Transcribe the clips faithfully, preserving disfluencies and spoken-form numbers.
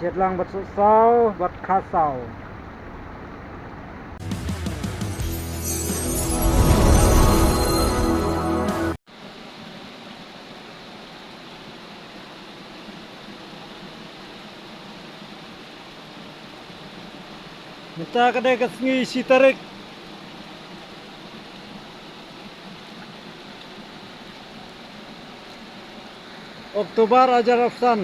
Ïaid lang bad Sohsaw bad Khasaw. Mynta ka dei ka sngi shi tarik October hajar arphew san.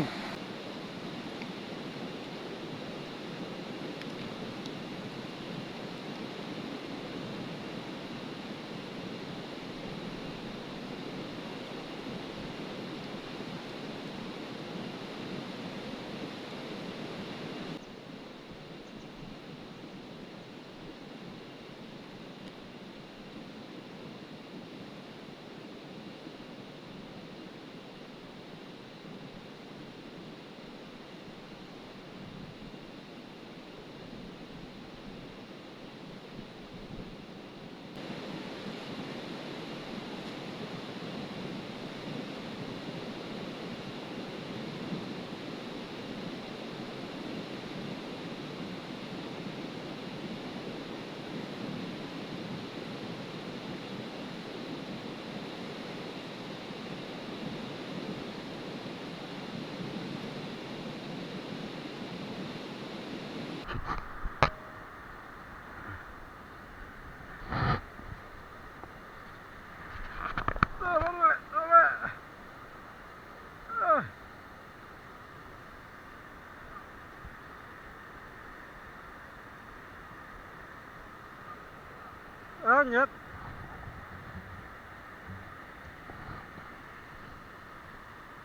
Ah, nyet.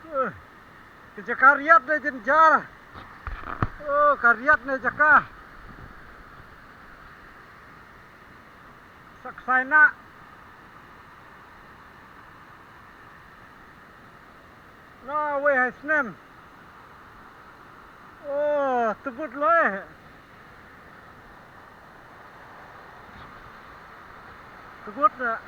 Eh, ka jaka riat dei jynjar. Oh, ka riat ne jaka. Sak saina. Na wei hai snem. Oh, tebut lai. Tebut na.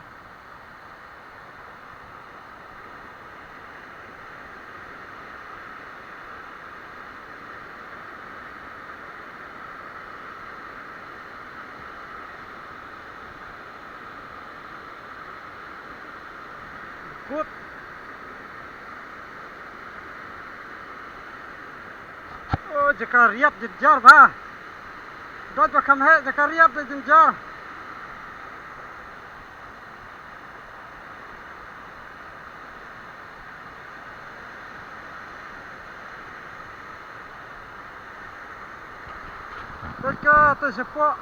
Kut. Oh, jaka riat jynjar ba. Dot ba kham heh, jaka riat jynjar. Teka te sepak.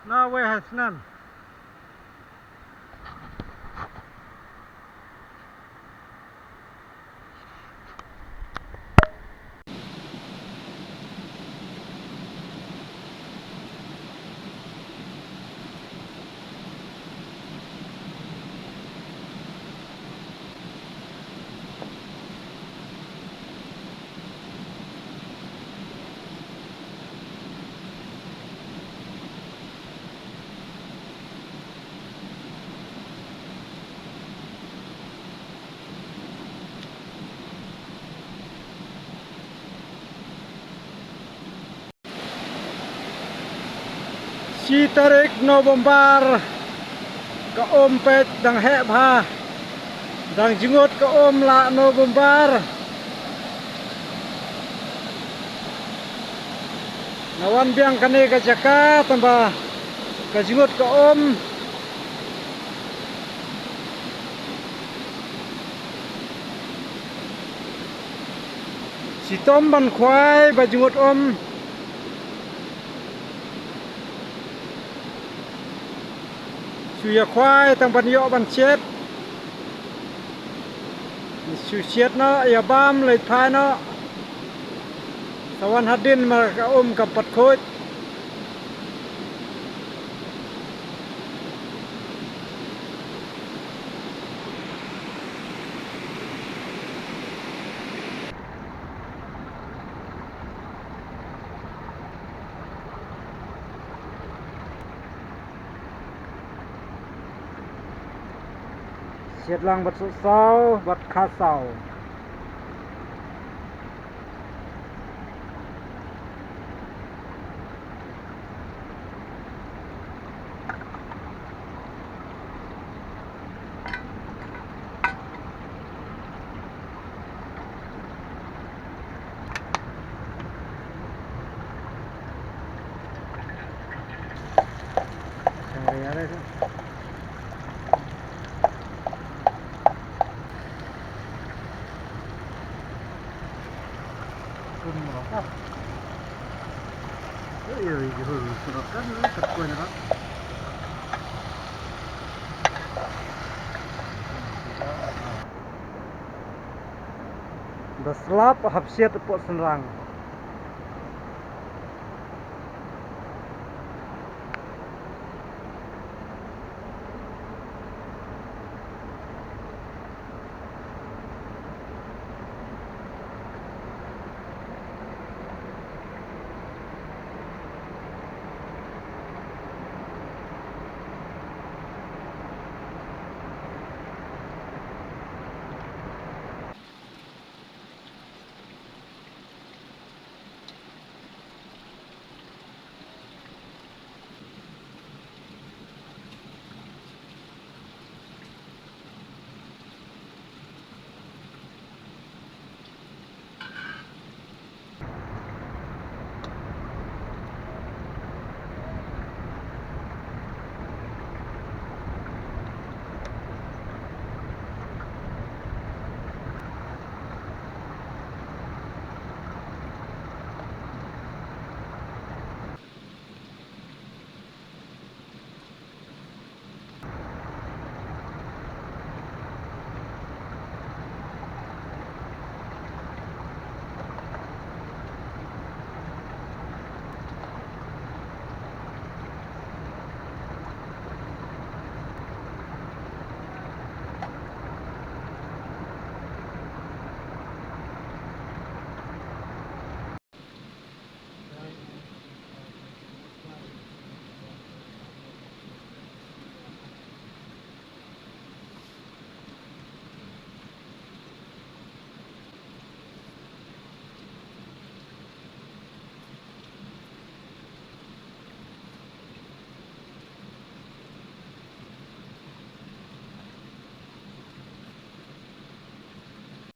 Na wei hai snem. Shi tarik November, ka um peit dang heh bha, dang jngut ka um la November. Nga wan biang kane ka jaka tangba ka jngut ka um. Jitom ban khwai ba jngut um. Shu ïa khwai tang ban ïoh ban shet. Shu shet noh, ïa bam leit phai noh. Sa wan hadien ma ka um kam pat khuid. Shet lang bad sohsaw bad khasaw. Da slap hap shet hapoh shynrang.